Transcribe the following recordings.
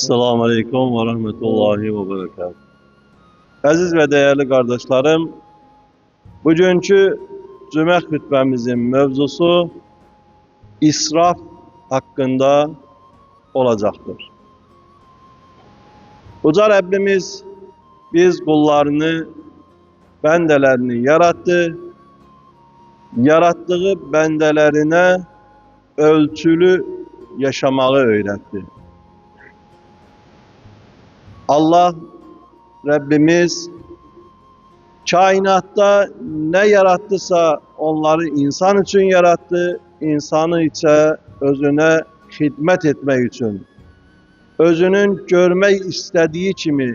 Esselamu Aleyküm ve Rahmetullahi ve Berekatuhu. Əziz və dəyərli qardaşlarım, bugünkü cümə xütbəmizin mövzusu israf haqqında olacaqdır. Uca Rəbbimiz biz qullarını, bəndələrini yaratdı. Yaratdığı bəndələrinə ölçülü yaşamağı öyrətdi. Allah Rəbbimiz kainatda nə yaratdısa onları insan üçün yarattı, insanı isə özünə xidmət etmək üçün, özünün görmək istədiyi kimi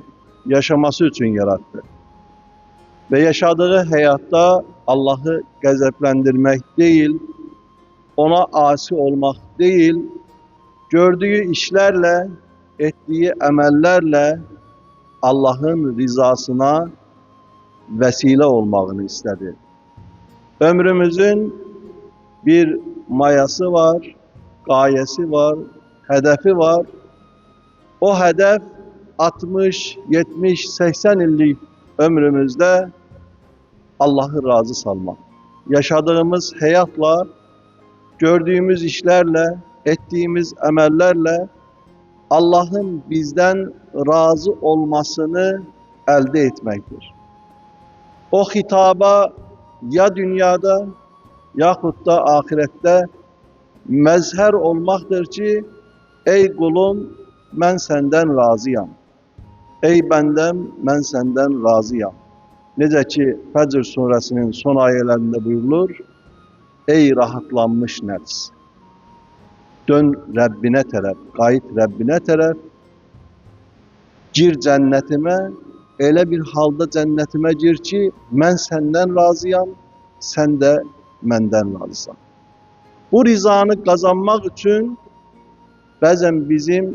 yaşaması üçün yarattı. Və yaşadığı həyatda Allahı qəzəbləndirmək deyil, ona asi olmaq deyil, gördüyü işlərlə, etdiyi əməllərlə Allahın rizasına vəsilə olmağını istədi. Ömrümüzün bir mayası var, qayəsi var, hədəfi var. O hədəf 60, 70, 80 illik ömrümüzdə Allahı razı salmaq. Yaşadığımız həyatla, gördüyümüz işlərlə, etdiyimiz əməllərlə Allahın bizdən razı olmasını əldə etməkdir. O xitaba ya dünyada, yaxud da ahirətdə məzhər olmaqdır ki, ey qulum, mən səndən razıyam. Ey bəndəm, mən səndən razıyam. Necə ki, Fəcr surəsinin son ayələrində buyurulur, ey rahatlanmış nəfs, dön Rəbbinə tərəf, qayıt Rəbbinə tərəf, gir cənnətimə, elə bir halda cənnətimə gir ki, mən səndən razıyam, sən də məndən razısan. Bu rizanı qazanmaq üçün bəzən bizim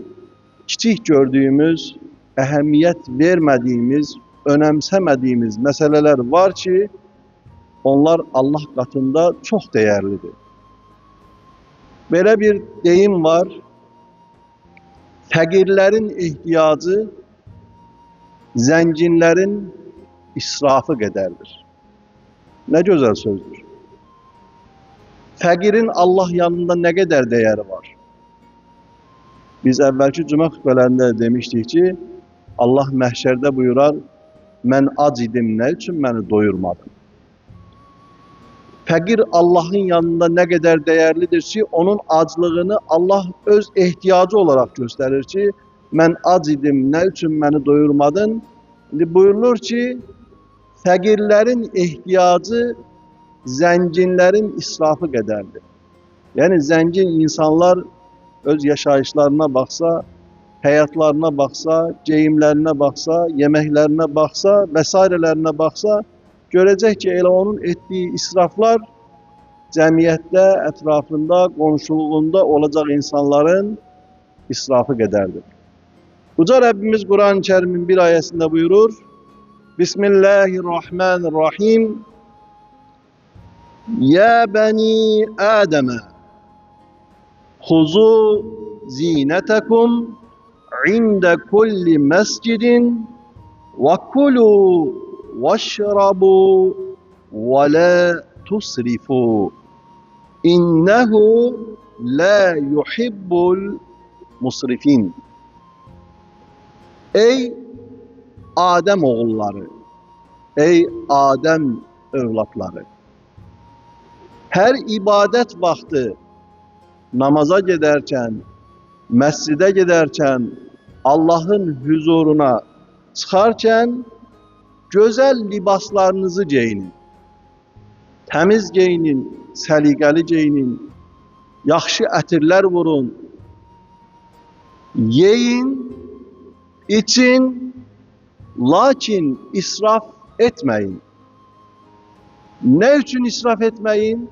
kiçik gördüyümüz, əhəmiyyət vermədiyimiz, önəmsəmədiyimiz məsələlər var ki, onlar Allah qatında çox dəyərlidir. Belə bir deyim var, fəqirlərin ehtiyacı zənginlərin israfı qədərdir. Nə gözəl sözdür. Fəqirin Allah yanında nə qədər dəyəri var? Biz əvvəlki cümə xütbələrində demişdik ki, Allah məhşərdə buyurar, mən ac idim, nə üçün məni doyurmadın? Fəqir Allahın yanında nə qədər dəyərlidir ki, onun aclığını Allah öz ehtiyacı olaraq göstərir ki, mən ac idim, nə üçün məni doyurmadın? İndi buyurulur ki, fəqirlərin ehtiyacı zənginlərin israfı qədərdir. Yəni, zəngin insanlar öz yaşayışlarına baxsa, həyatlarına baxsa, geyimlərinə baxsa, yeməklərinə baxsa və sairələrinə baxsa, görəcək ki, elə onun etdiyi israflar cəmiyyətdə, ətrafında, qonşuluğunda olacaq insanların israfı qədərdir. Uca Rəbbimiz Quran-ı Kərimin bir ayəsində buyurur, Bismillahirrahmanirrahim. Ya bəni Adəmə, xuzu zinətəkum ində kulli məscidin və kulu vəşrabu və la tusrifu innehu la yuhibbul musrifin. Ey Adəm oğulları, ey Adəm övladları, hər ibadət vaxtı namaza gedərkən, məscidə gedərkən, Allahın hüzuruna çıxarkən gözəl libaslarınızı geyinin, təmiz geyinin, səliqəli geyinin, yaxşı ətirlər vurun, yeyin, için, lakin israf etməyin. Nə üçün israf etməyin?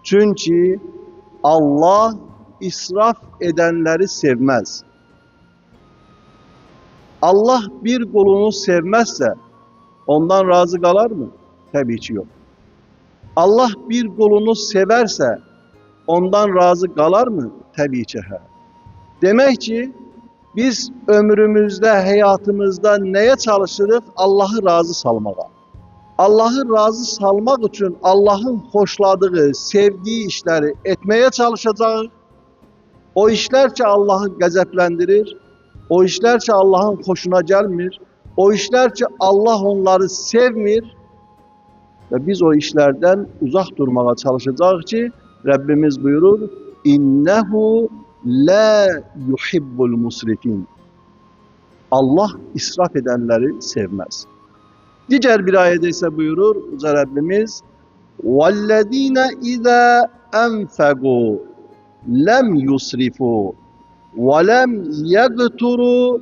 Çünki Allah israf edənləri sevməz. Allah bir qulunu sevməzsə, ondan razı qalar mı? Təbii ki, yox. Allah bir qulunu sevərsə, ondan razı qalar mı? Təbii ki, hə. Demək ki, Biz ömrümüzdə, həyatımızda nəyə çalışırıq? Allahı razı salmağa. Allahı razı salmaq üçün Allahın xoşladığı, sevdiyi işləri etməyə çalışacağıq. O işlər ki Allahı qəzəbləndirir, o işlər ki Allahın xoşuna gəlmir, o işlər ki Allah onları sevmir və biz o işlərdən uzaq durmağa çalışacağıq ki, Rəbbimiz buyurur, İnnehu la yuhibbul musrifin. Allah israf edənləri sevməz. Digər bir ayədə isə buyurur Uca Rəbbimiz, وَالَّذ۪ينَ اِذَا أَنْفَقُوا لَمْ يُسْرِفُوا وَلَمْ يَقْتُرُوا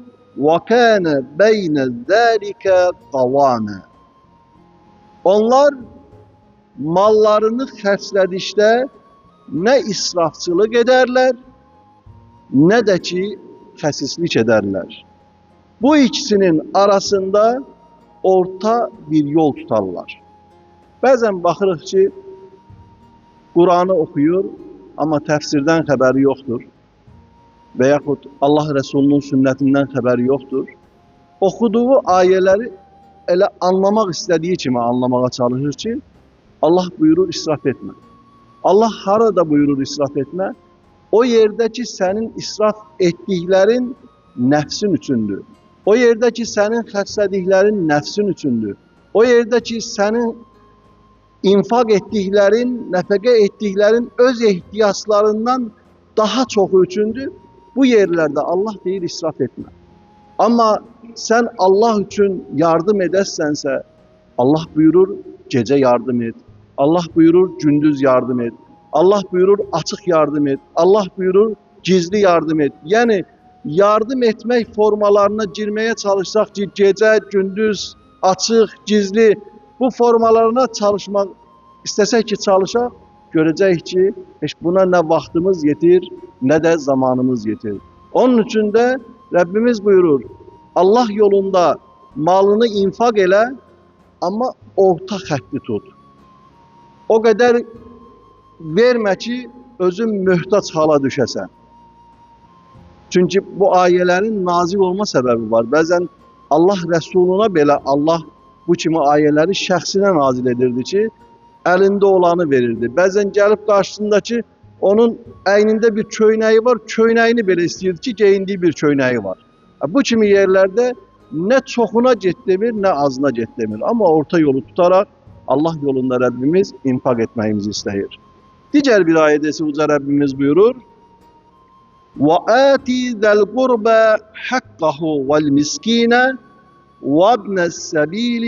وَكَانَ بَيْنَ ذَٰلِكَ قَوَامًا. Onlar mallarını xərclədikdə nə israfçılıq edərlər, nə də ki xəsislik edərlər. Bu ikisinin arasında orta bir yol tutarlar. Bəzən baxırıq ki, Quranı oxuyur, amma təfsirdən xəbəri yoxdur və yaxud Allah Rəsulunun sünnətindən xəbəri yoxdur. Oxuduğu ayələri elə anlamaq istədiyi kimi anlamağa çalışır ki, Allah buyurur israf etmə. Allah harada buyurur israf etmə? O yerdə ki, sənin israf etdiklərin nəfsin üçündür. O yerdə ki, sənin xərclədiklərin nəfsin üçündür. O yerdə ki, sənin infaq etdiklərin, nəfəqə etdiklərin öz ehtiyaclarından daha çoxu üçündür. Bu yerlərdə Allah deyir israf etmə. Amma sən Allah üçün yardım edərsənsə, Allah buyurur gecə yardım et. Allah buyurur gündüz yardım et. Allah buyurur açıq yardım et. Allah buyurur gizli yardım et. Yəni yardım etmək formalarına girməyə çalışsaq ki, gecə, gündüz, açıq, gizli bu formalarına çalışmaq istəsək ki, çalışaq, görəcəyik ki, heç buna nə vaxtımız yetir, nə də zamanımız yetir. Onun üçün də Rəbbimiz buyurur, Allah yolunda malını infaq elə, amma orta xətti tut. O qədər vermə ki, özün möhtac hala düşəsən. Çünki bu ayələrin nazil olma səbəbi var. Bəzən Allah Rəsuluna belə Allah bu kimi ayələri şəxsinə nazil edirdi ki, əlində olanı verirdi. Bəzən gəlib qarşısındakı onun əynində bir köynəyi var, köynəyini belə istəyirdi ki, geyindiyi bir köynəyi var. Bu kimi yerlərdə nə çoxuna get demir, nə azına get demir. Amma orta yolu tutaraq Allah yolunda Rəbbimiz infaq etməyimizi istəyir. Digər bir ayədə isə Uca Rəbbimiz buyurur, وَآتِ ذَا الْقُرْبَى حَقَّهُ وَالْمِسْكِينَ وَابْنَ السَّبِيلِ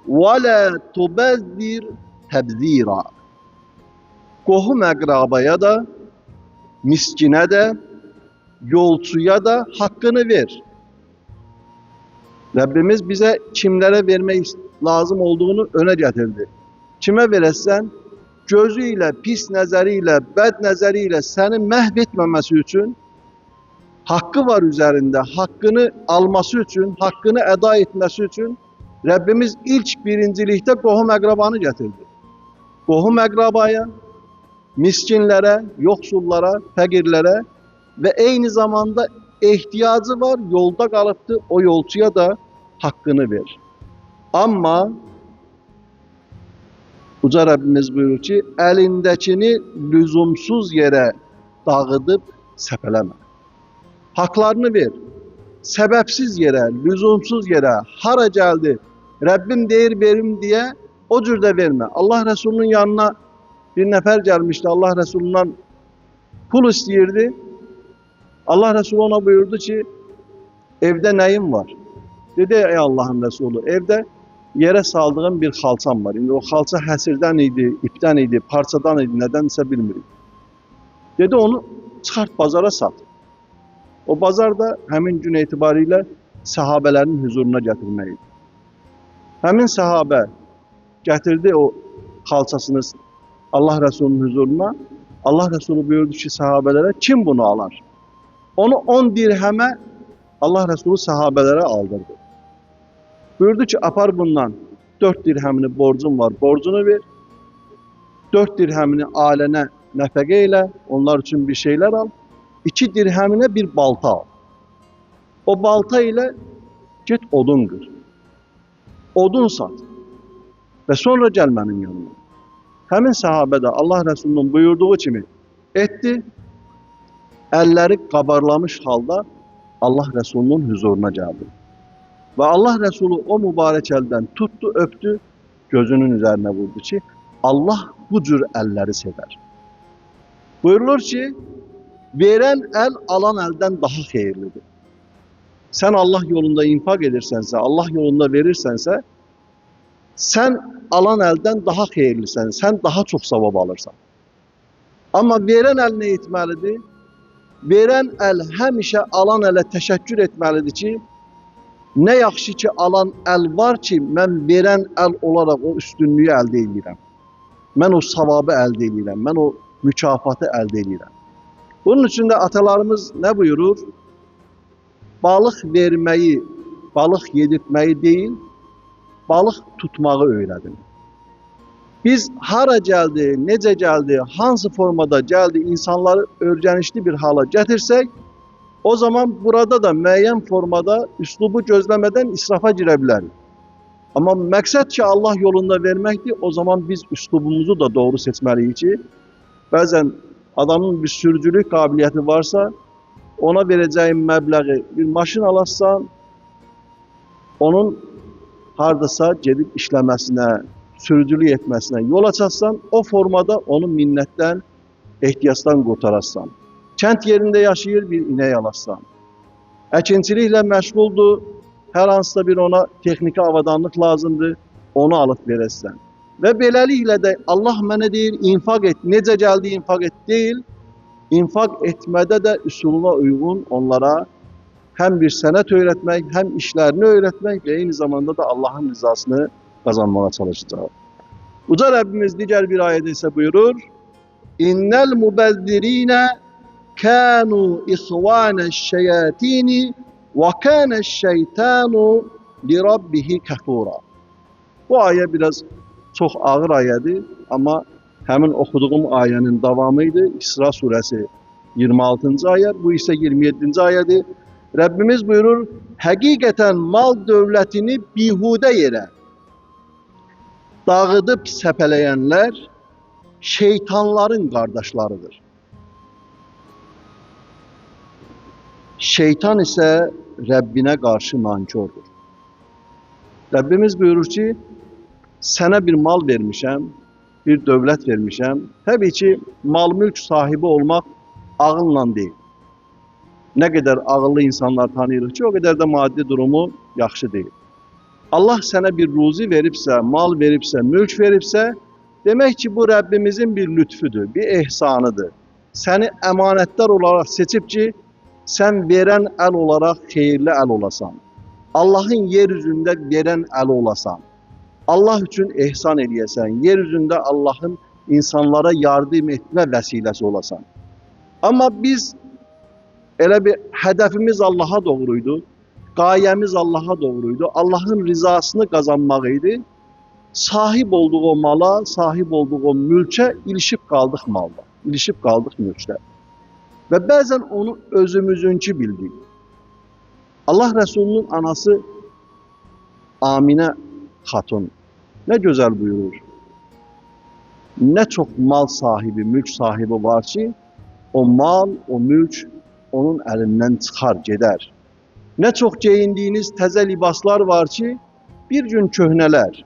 وَلَا تُبَذِّرْ تَبْذِيرًا. Qohum əqrabaya da, miskinə də, yolçuya da haqqını ver. Rəbbimiz bizə kimlərə vermək lazım olduğunu önə gətirdi. Kimə verəsən, gözü ilə, pis nəzəri ilə, bəd nəzəri ilə səni məhv etməməsi üçün, haqqı var üzərində, haqqını alması üçün, haqqını əda etməsi üçün Rəbbimiz ilk birincilikdə qohum əqrabanı gətirdi. Qohum əqrabaya, miskinlərə, yoxsullara, fəqirlərə və eyni zamanda ehtiyacı var, yolda qalıbdır, o yolçuya da haqqını ver. Amma Uca Rəbbimiz buyurur ki, əlindəkini lüzumsuz yerə dağıdıb səpələmə. Haqlarını ver. Səbəbsiz yerə, lüzumsuz yerə, hara gəldi, Rəbbim deyir verim deyə o cür də vermə. Allah Rəsulunun yanına bir nəfər gəlmişdi, Allah Rəsulundan pul istəyirdi. Allah Rəsulü ona buyurdu ki, evdə nəyim var? Dedi, ey Allahın Rəsulü, evdə yerə saldığım bir xalçam var. İndi o xalça həsirdən idi, ipdən idi, parçadan idi, nədənsə bilmirik. Dedi, onu çıxart bazara sat. O bazar da həmin gün etibarilə səhabələrin hüzuruna gətirmək idi. Həmin səhabə gətirdi o xalçasını Allah Rəsulunun hüzuruna. Allah Rəsulü buyurdu ki, səhabələrə, kim bunu alar? Onu 10 dirhəmə Allah Rəsulü səhabələrə aldırdı. Buyurdu ki, apar bundan 4 dirhəmini borcun var, borcunu ver. 4 dirhəmini ailənə nəfəqə elə, onlar üçün bir şeylər al. 2 dirhəminə bir balta al. O balta ilə get odun qır. Odun sat. Və sonra gəl mənim yanıma. Həmin səhabə də Allah Rəsulunun buyurduğu kimi etdi. Əlləri qabarlamış halda Allah Rəsulunun hüzuruna gəldi. Və Allah Rəsulu o mübarək əldən tutdu, öpdü, gözünün üzərinə vurdu ki, Allah bu cür əlləri sevər. Buyurulur ki, verən əl alan əldən daha xeyirlidir. Sən Allah yolunda infaq edirsənsə, Allah yolunda verirsənsə, sən alan əldən daha xeyirlisən, sən daha çox savab alırsan. Amma verən əl nə etməlidir? Verən əl həmişə alan ələ təşəkkür etməlidir ki, nə yaxşı ki, alan əl var ki, mən verən əl olaraq o üstünlüyü əldə edirəm. Mən o savabı əldə edirəm, mən o mükafatı əldə edirəm. Bunun üçün də atalarımız nə buyurur? Balıq verməyi, balıq yedirtməyi deyil, balıq tutmağı öyrədin. Biz hara gəldi, necə gəldi, hansı formada gəldi, insanları öyrənişli bir hala gətirsək, o zaman burada da müəyyən formada üslubu gözləmədən israfa girə bilərik. Amma məqsəd ki, Allah yolunda verməkdir, o zaman biz üslubumuzu da doğru seçməliyik ki, bəzən adamın bir sürücülük qabiliyyəti varsa, ona verəcəyin məbləği bir maşın alarsan, onun haradasa gedib işləməsinə, sürücülük etməsinə yol açarsan, o formada onu minnətdən, ehtiyacdan qurtararsan. Kənd yerində yaşayır, bir inək alarsan. Əkinçiliklə məşğuldur, hər hansısa bir ona texniki avadanlıq lazımdır, onu alıb verəsən. Və beləliklə də Allah mənə deyir, infaq et, necə gəldi infaq et deyil, infaq etmədə də üsuluna uyğun onlara həm bir sənət öyrətmək, həm işlərini öyrətmək və eyni zamanda da Allahın rızasını qazanmağa çalışacaq. Uca Rəbbimiz digər bir ayədə isə buyurur, İnnəl mübəzzirinə kanu ixvanəş-şeyatini və kânəş-şeytanu li rabbihi kəfura. Bu ayə biraz çox ağır ayədir, amma həmin oxuduğum ayənin davamı idi. İsra surəsi 26-cı ayə, bu isə 27-ci ayədir. Rəbbimiz buyurur, həqiqətən mal dövlətini bihudə yerə dağıdıb səpələyənlər şeytanların qardaşlarıdır. Şeytan isə Rəbbinə qarşı nankördür. Rəbbimiz buyurur ki, sənə bir mal vermişəm, bir dövlət vermişəm. Təbii ki, mal-mülk sahibi olmaq ağılla deyil. Nə qədər ağıllı insanlar tanıyırıq ki, o qədər də maddi durumu yaxşı deyil. Allah sənə bir ruzi veribsə, mal veribsə, mülk veribsə, demək ki, bu Rəbbimizin bir lütfüdür, bir ehsanıdır. Səni əmanətdar olaraq seçib ki, sən verən əl olaraq xeyirli əl olasan. Allahın yer üzündə verən əl olasan. Allah üçün ehsan eləyəsən, yer üzündə Allahın insanlara yardım etmə vəsiləsi olasan. Amma biz elə bir hədəfimiz Allaha doğruydu, qayəmiz Allaha doğruydu, Allahın rizasını qazanmaq idi. Sahib olduğu o mala, sahib olduğu o mülkə ilişib qaldıq malda, ilişib qaldıq mülkdə. Və bəzən onu özümüzünki bildik. Allah Rəsulunun anası Aminə Xatun nə gözəl buyurur. Nə çox mal sahibi, mülk sahibi var ki, o mal, o mülk onun əlindən çıxar, gedər. Nə çox geyindiyiniz təzə libaslar var ki, bir gün köhnələr.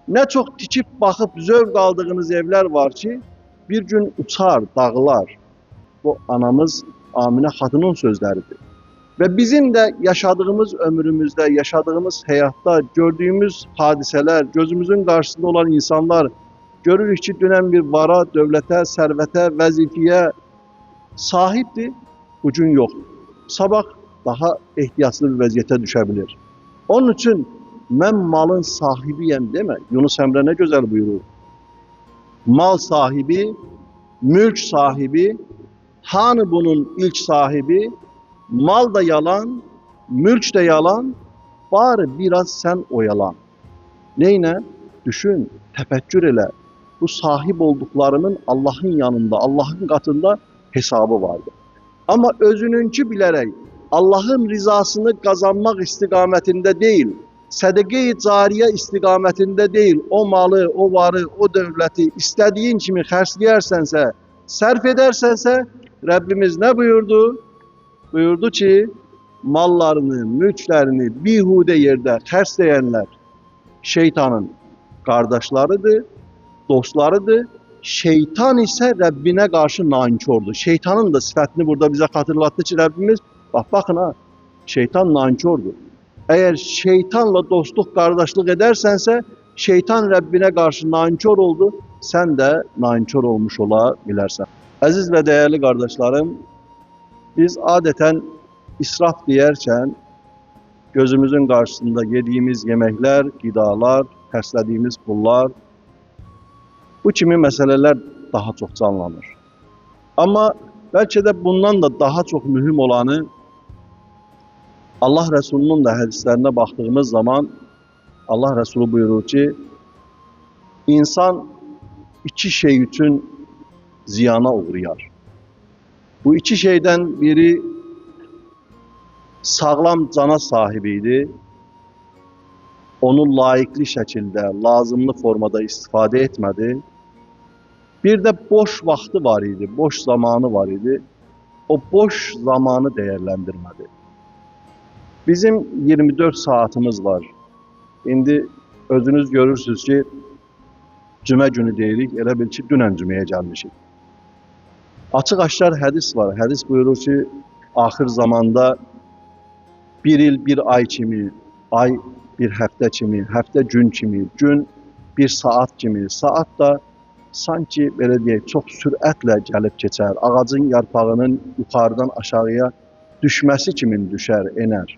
Nə çox tikib baxıb zövq aldığınız evlər var ki, bir gün uçar, dağılar. Bu anamız Aminə Xatunun sözləridir. Və bizim də yaşadığımız ömrümüzdə, yaşadığımız həyatda gördüyümüz hadisələr, gözümüzün qarşısında olan insanlar, görürük ki, dünən bir vara, dövlətə, sərvətə, vəzifəyə sahibdir, bugün yoxdur. Sabah daha ehtiyatlı bir vəziyyətə düşə bilir. Onun üçün mən malın sahibiyəm demə. Yunus Əmrə nə gözəl buyurur. Mal sahibi, mülk sahibi, hanı bunun ilk sahibi? Mal da yalan, mülk də yalan, bari biraz sən oyalan. Neynə? Düşün, təfəkkür elə. Bu sahib olduqlarının Allahın yanında, Allahın qatında hesabı vardır. Amma özününki bilərək Allahın rizasını qazanmaq istiqamətində deyil, sədəqə-i cariyə istiqamətində deyil, o malı, o varı, o dövləti istədiyin kimi xərcləyərsənsə, sərf edərsənsə, Rəbbimiz nə buyurdu? Buyurdu ki, mallarını, mülklərini bihudə yerdə xərcləyənlər şeytanın qardaşlarıdır, dostlarıdır. Şeytan isə Rəbbinə qarşı nankordur. Şeytanın da sifətini burada bizə xatırlatdı ki, Rəbbimiz, bax, baxın ha, şeytan nankordur. Əgər şeytanla dostluq, qardaşlıq edərsənsə, şeytan Rəbbinə qarşı nankor oldu, sən də nankor olmuş ola bilərsən. Əziz və dəyərli qardaşlarım, biz adətən israf deyərkən gözümüzün qarşısında yediyimiz yeməklər, qidalar, xərclədiyimiz pullar, bu kimi məsələlər daha çox canlanır. Amma bəlkə də bundan da daha çox mühüm olanı Allah Rəsulunun da hədislərinə baxdığımız zaman Allah Rəsulu buyurur ki, insan iki şey üçün ziyana uğrayar. Bu iki şeydən biri sağlam cana sahibi idi, onu layiqli şəkildə, lazımlı formada istifadə etmədi. Bir də boş vaxtı var idi, boş zamanı var idi. O boş zamanı dəyərləndirmədi. Bizim 24 saatımız var. İndi özünüz görürsünüz ki, cümə günü deyirik, elə bil ki, dünən cüməyə gəlmişik. Açıq-aşkar hədis var. Hədis buyurur ki, axır zamanda bir il bir ay kimi, ay bir həftə kimi, həftə gün kimi, gün bir saat kimi, saat da sanki belə deyək, çox sürətlə gəlib keçər. Ağacın yarpağının yuxarıdan aşağıya düşməsi kimi düşər, enər.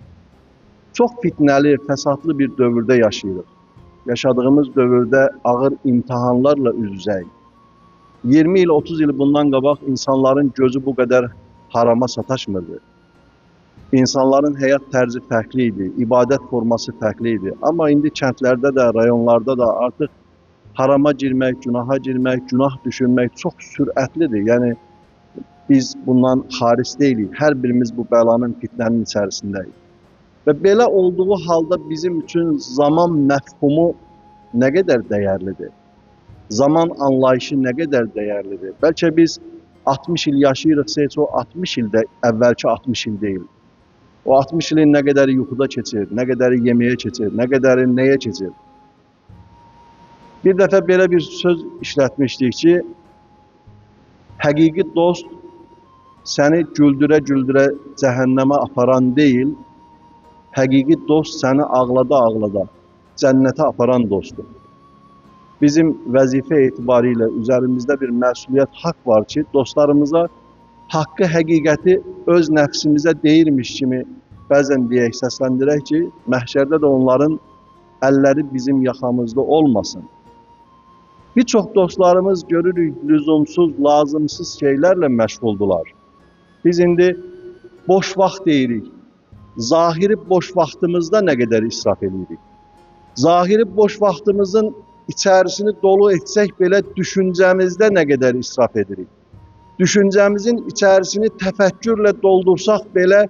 Çox fitnəli, fəsadlı bir dövrdə yaşayırıq. Yaşadığımız dövrdə ağır imtahanlarla üz-üzəyik. 20 il, 30 il bundan qabaq insanların gözü bu qədər harama sataşmırdı. İnsanların həyat tərzi fərqli idi, ibadət forması fərqli idi. Amma indi kəndlərdə də, rayonlarda da artıq harama girmək, günaha girmək, günah düşünmək çox sürətlidir. Yəni, biz bundan xaric deyilik. Hər birimiz bu bəlanın, fitnənin içərisindəyik. Və belə olduğu halda bizim üçün zaman məfhumu nə qədər dəyərlidir? Zaman anlayışı nə qədər dəyərlidir? Bəlkə biz 60 il yaşayırıqsa, heç o 60 ildə əvvəlki 60 il deyil. O 60 ilin nə qədəri yuxuda keçir, nə qədəri yeməyə keçir, nə qədəri nəyə keçir? Bir dəfə belə bir söz işlətmişdik ki, həqiqi dost səni güldürə-güldürə cəhənnəmə aparan deyil, həqiqi dost səni ağlada-ağlada cənnətə aparan dostdur. Bizim vəzifə etibarilə üzərimizdə bir məsuliyyət, haqq var ki, dostlarımıza haqqı, həqiqəti öz nəfsimizə deyirmiş kimi bəzən deyək, səsləndirək ki, məhşərdə də onların əlləri bizim yaxamızda olmasın. Bir çox dostlarımız görürük, lüzumsuz, lazımsız şeylərlə məşğuldular. Biz indi boş vaxt deyirik. Zahiri boş vaxtımızda nə qədər israf edirik? Zahiri boş vaxtımızın içərisini dolu etsək belə düşüncəmizdə nə qədər israf edirik? Düşüncəmizin içərisini təfəkkürlə doldursaq belə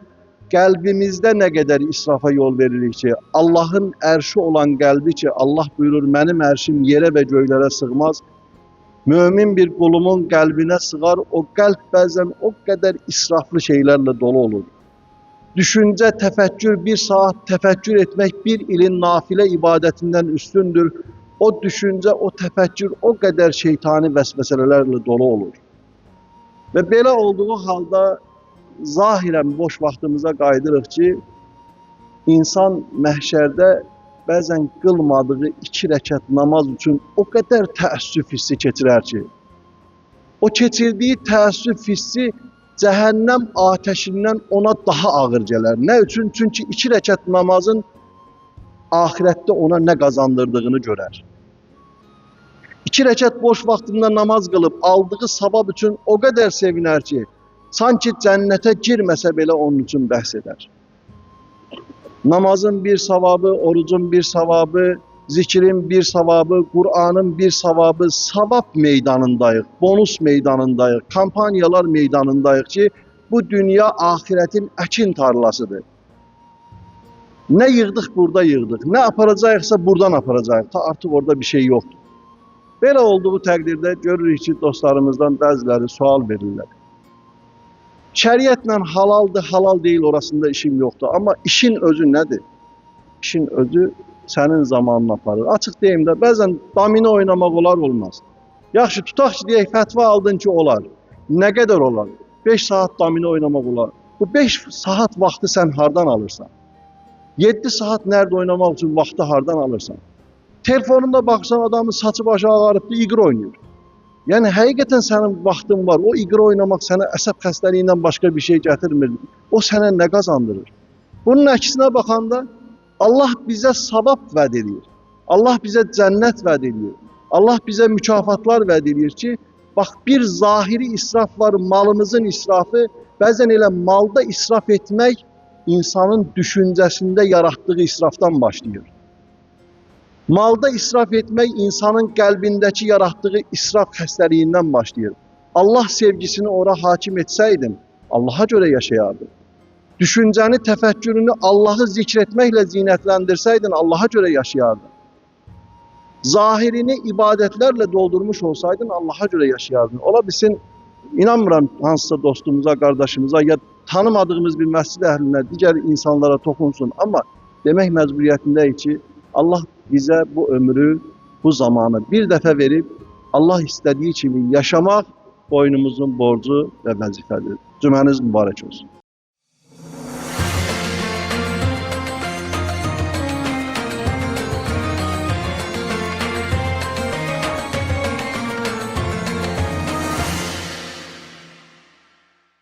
qəlbimizdə nə qədər israfa yol veririk ki, Allahın ərşi olan qəlbi ki, Allah buyurur, mənim ərşim yerə və göylərə sığmaz. Mömin bir qulumun qəlbinə sığar, o qəlb bəzən o qədər israflı şeylərlə dolu olur. Düşüncə, təfəkkür, bir saat təfəkkür etmək bir ilin nafilə ibadətindən üstündür. O düşüncə, o təfəkkür o qədər şeytani vəsvəsələrlə dolu olur. Və belə olduğu halda zahirən boş vaxtımıza qayıdırıq ki, insan məhşərdə bəzən qılmadığı 2 rəkət namaz üçün o qədər təəssüf hissi keçirər ki, o keçirdiyi təəssüf hissi cəhənnəm atəşindən ona daha ağır gələr. Nə üçün? Çünki 2 rəkət namazın ahirətdə ona nə qazandırdığını görər. 2 rəkət boş vaxtında namaz qılıb aldığı savab üçün o qədər sevinər ki, sanki cənnətə girməsə belə onun üçün bəhs edər. Namazın bir savabı, orucun bir savabı, zikrin bir savabı, Qur'anın bir savabı, savab meydanındayıq, bonus meydanındayıq, kampaniyalar meydanındayıq ki, bu dünya axirətin əkin tarlasıdır. Nə yığdıq, burada yığdıq. Nə aparacağıqsa buradan aparacağıq. Ta artıq orada bir şey yoxdur. Belə olduğu təqdirdə görürük ki, dostlarımızdan bəziləri sual verirlər. Şəriətlə halaldır, halal deyil, orasında işim yoxdur. Amma işin özü nədir? İşin özü sənin zamanını aparır. Açıq deyim də, bəzən domino oynamaq olar, olmaz. Yaxşı, tutaq ki, deyək, fətva aldın ki, olar. Nə qədər olar? 5 saat domino oynamaq olar. Bu 5 saat vaxtı sən hardan alırsan? 7 saat nərd oynamaq üçün vaxtı hardan alırsan? Telefonunda baxsan, adamın saçı başı ağarıbdır, iqir oynayır. Yəni, həqiqətən sənin vaxtın var. O iqir oynamaq sənə əsəb xəstəliyindən başqa bir şey gətirmir. O sənə nə qazandırır? Bunun əksinə baxanda Allah bizə savab vəd edir. Allah bizə cənnət vəd edir. Allah bizə mükafatlar vəd edir ki, bax bir zahiri israf var, malımızın israfı. Bəzən elə malda israf etmək insanın düşüncəsində yaratdığı israfdan başlayır. Malda israf etmək insanın qəlbindəki yaratdığı israf xəstəliyindən başlayır. Allah sevgisini ora hakim etsəydin, Allaha görə yaşayardın. Düşüncəni, təfəkkürünü Allahı zikr etməklə zinətləndirsəydin, Allaha görə yaşayardın. Zahirini ibadətlərlə doldurmuş olsaydın, Allaha görə yaşayardın. Ola bilsin, inanmıram hansısa dostumuza, qardaşımıza ya tanımadığımız bir məscid əhlinə, digər insanlara toxunsun. Amma demək məcburiyyətindəyik ki, Allah bizə bu ömrü, bu zamanı bir dəfə verib, Allah istədiyi kimi yaşamaq boynumuzun borcu və vəzifədir. Cüməniz mübarək olsun.